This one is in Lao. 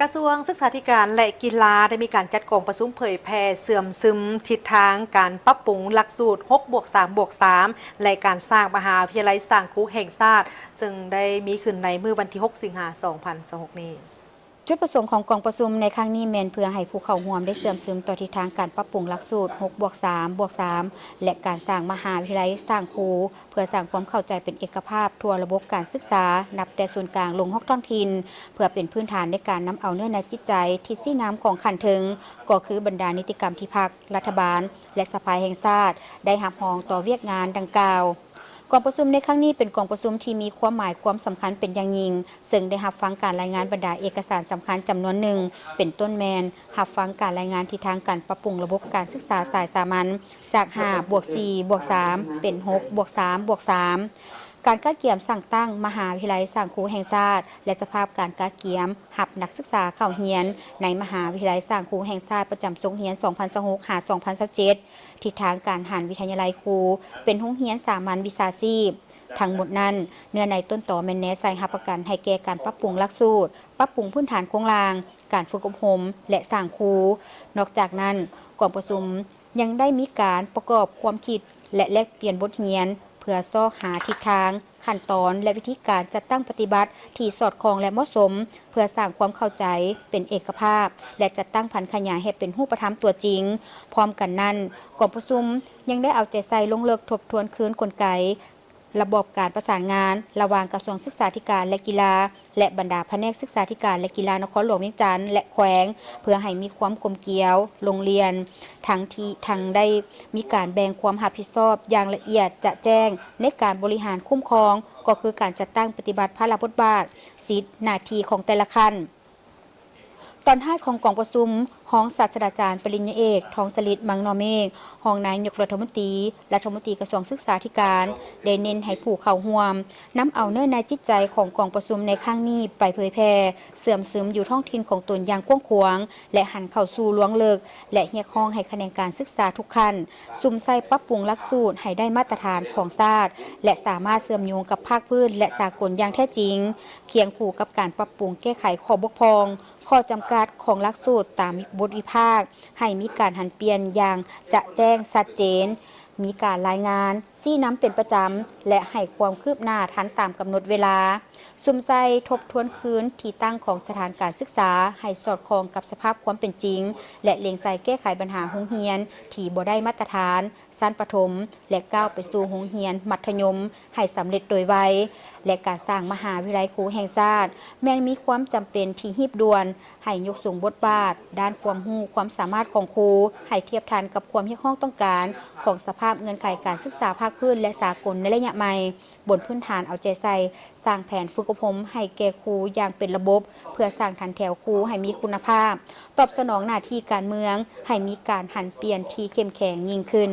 ກະຊວງສຶກສາທິການ ແລະ ກິລາ ໄດ້ມີການຈັດກອງປະຊຸມເຜີຍແຜ່ເຊື່ອມຊຶມທິດທາງການປັບປຸງຫຼັກສູດ ຫົກບວກສາມບວກສາມ ແລະ ການສ້າງມະຫາວິທະຍາໄລສ້າງຄູແຫ່ງຊາດ ເຊິ່ງໄດ້ມີຂຶ້ນໃນມື້ວັນທີ ຫົກ ສິງຫາ ສອງພັນຊາວຫົກນີ້. ຈຸດປະສົງຂອງກອງປະຊຸມໃນຄັ້ງນີ້ແມ່ນເພື່ອໃຫ້ຜູ້ເຂົ້າຮ່ວມໄດ້ເຊື່ອມຊຶມຕໍ່ທິດທາງການປັບປຸງຫຼັກສູດ ຫົກບວກສາມບວກສາມ ແລະ ການສ້າງມະຫາວິທະຍາໄລສ້າງຄູ ເພື່ອສ້າງຄວາມເຂົ້າໃຈເປັນເອກະພາບທົ່ວລະບົບການສຶກສາ ນັບແຕ່ສູນກາງລົງຮອກທ້ອງຖິ່ນ ເພື່ອເປັນພື້ນຖານໃນການນຳເອົາເນື້ອໃນຈິດໃຈ ທິດຊີ້ນຳຂອງຂັ້ນເທິງ ກໍຄືບັນດານິຕິກຳທີ່ພັກ, ລັດຖະບານ ແລະ ສະພາແຫ່ງຊາດ ໄດ້ຮັບຮອງຕໍ່ວຽກງານດັ່ງກ່າວ. ກອງປະຊຸມໃນຄັ້ງນີ້ເປັນກອງປະຊຸມທີ່ມີຄວາມໝາຍຄວາມສຳຄັນເປັນຢ່າງຍິ່ງ, ເຊິ່ງໄດ້ຮັບຟັງການລາຍງານບັນດາເອກະສານສຳຄັນຈຳນວນໜຶ່ງ, ເປັນຕົ້ນແມ່ນ ຮັບຟັງການລາຍງານທິດທາງການປັບປຸງລະບົບການສຶກສາສາຍສາມັນ ຈາກ ຫ້າບວກສີ່ບວກສາມ ເປັນ ຫົກບວກສາມບວກສາມ, ການກະກຽມສ້າງຕັ້ງມະຫາວິທະຍາໄລສ້າງຄູແຫ່ງຊາດ ແລະ ສະພາບການກະກຽມຮັບນັກສຶກສາເຂົ້າຮຽນໃນມະຫາວິທະຍາໄລສ້າງຄູແຫ່ງຊາດປະຈຳສົກຮຽນ ສອງພັນຊາວຫົກ ຫາ ສອງພັນຊາວເຈັດ, ທິດທາງການຫັນວິທະຍາໄລຄູເປັນໂຮງຮຽນສາມັນວິຊາຊີບ. ທັງໝົດນັ້ນ, ເນື້ອໃນຕົ້ນຕໍແມ່ນແນໃສ່ຮັບປະກັນໃຫ້ແກ່ການປັບປຸງຫຼັກສູດ, ປັບປຸງພື້ນຖານໂຄງລ່າງ, ການຝຶກອົບຮົມ ແລະ ສ້າງຄູ. ນອກຈາກນັ້ນ, ກອງປະຊຸມຍັງໄດ້ມີການປະກອບຄວາມຄິດ ແລະ ແລກປ່ຽນບົດຮຽນ ເພື່ອຊອກຫາທິດທາງ, ຂັ້ນຕອນ ແລະ ວິທີການຈັດຕັ້ງປະຕິບັດທີ່ສອດຄ່ອງ ແລະ ເໝາະສົມ ເພື່ອສ້າງຄວາມເຂົ້າໃຈເປັນເອກະພາບ ແລະ ຈັດຕັ້ງຜັນຂະຫຍາຍໃຫ້ເປັນຮູບປະທຳຕົວຈິງ. ພ້ອມກັນນັ້ນ, ກອງປະຊຸມຍັງໄດ້ເອົາໃຈໃສ່ລົງເລິກທົບທວນຄືນກົນໄກ ລະບອບການປະສານງານລະຫວ່າງກະຊວງສຶກສາທິການ ແລະ ກິລາ ແລະ ບັນດາພະແນກສຶກສາທິການ ແລະ ກິລານະຄອນຫຼວງວຽງຈັນ ແລະ ແຂວງ ເພື່ອໃຫ້ມີຄວາມກົມກຽວ ລົງລຽນ ທັງທີ່ ທັງໄດ້ມີການແບ່ງຄວາມຮັບຜິດຊອບຢ່າງລະອຽດຈະແຈ້ງໃນການບໍລິຫານຄຸ້ມຄອງ ກໍຄືການຈັດຕັ້ງປະຕິບັດພາລະບົດບາດ, ສິດ, ໜ້າທີ່ຂອງແຕ່ລະຂັ້ນ. ຕອນທ້າຍຂອງກອງປະຊຸມ, ຮອງສາດສະດາຈານປະລິນຍາເອກ ທອງສະລິດ ມັງນໍເມກ ຮອງນາຍົກລັດຖະມົນຕີ, ລັດຖະມົນຕີກະຊວງສຶກສາທິການ ໄດ້ເນັ້ນໃຫ້ຜູ້ເຂົ້າຮ່ວມ ນຳເອົາເນື້ອໃນຈິດໃຈຂອງກອງປະຊຸມໃນຄັ້ງນີ້ໄປເຜີຍແຜ່, ເຊື່ອມຊຶມຢູ່ທ້ອງຖິ່ນຂອງຕົນຢ່າງກວ້າງຂວາງ ແລະ ຫັນເຂົ້າສູ່ລວງເລິກ ແລະ ຮຽກຮ້ອງໃຫ້ຂະແໜງການສຶກສາທຸກຂັ້ນ ສຸມໃສ່ປັບປຸງຫຼັກສູດໃຫ້ໄດ້ມາດຕະຖານຂອງຊາດ ແລະ ສາມາດເຊື່ອມໂຍງກັບພາກພື້ນ ແລະ ສາກົນຢ່າງແທ້ຈິງ, ຄຽງຄູ່ກັບການປັບປຸງແກ້ໄຂຂໍ້ບົກຜ່ອງ, ຂໍ້ຈຳກັດຂອງຫຼັກສູດຕາມບົດວິພາກ ໃຫ້ມີການຫັນປ່ຽນຢ່າງຈະແຈ້ງຊັດເຈນ, ມີການລາຍງານ, ຊີ້ນຳເປັນປະຈຳ ແລະ ໃຫ້ຄວາມຄືບໜ້າທັນຕາມກຳນົດເວລາ. ສຸມໃສ່ທົບທວນຄືນທີ່ຕັ້ງຂອງສະຖານການສຶກສາໃຫ້ສອດຄ່ອງກັບສະພາບຄວາມເປັນຈິງ ແລະ ເລັງໃສ່ແກ້ໄຂບັນຫາໂຮງຮຽນທີ່ບໍ່ໄດ້ມາດຕະຖານ ຊັ້ນປະຖົມ ແລະ ກ້າວໄປສູ່ໂຮງຮຽນມັດທະຍົມໃຫ້ສຳເລັດໂດຍໄວ ແລະ ການສ້າງມະຫາວິທະຍາໄລຄູແຫ່ງຊາດ ແມ່ນມີຄວາມຈຳເປັນທີ່ຮີບດ່ວນ, ໃຫ້ຍົກສູງບົດບາດດ້ານຄວາມຮູ້ຄວາມສາມາດຂອງຄູ ໃຫ້ທຽບທັນກັບຄວາມຮຽກຮ້ອງຕ້ອງການຂອງສະພາບເງື່ອນໄຂການສຶກສາພາກພື້ນ ແລະ ສາກົນໃນໄລຍະໃໝ່, ບົນພື້ນຖານເອົາໃຈໃສ່ສ້າງແຜນຝຶກອົບຮົມໃຫ້ແກ່ຄູຢ່າງເປັນລະບົບ ເພື່ອສ້າງຖັນແຖວຄູໃຫ້ມີຄຸນນະພາບ, ຕອບສະໜອງໜ້າທີ່ການເມືອງໃຫ້ມີການຫັນປ່ຽນທີ່ເຂັ້ມແຂງຍິ່ງຂຶ້ນ.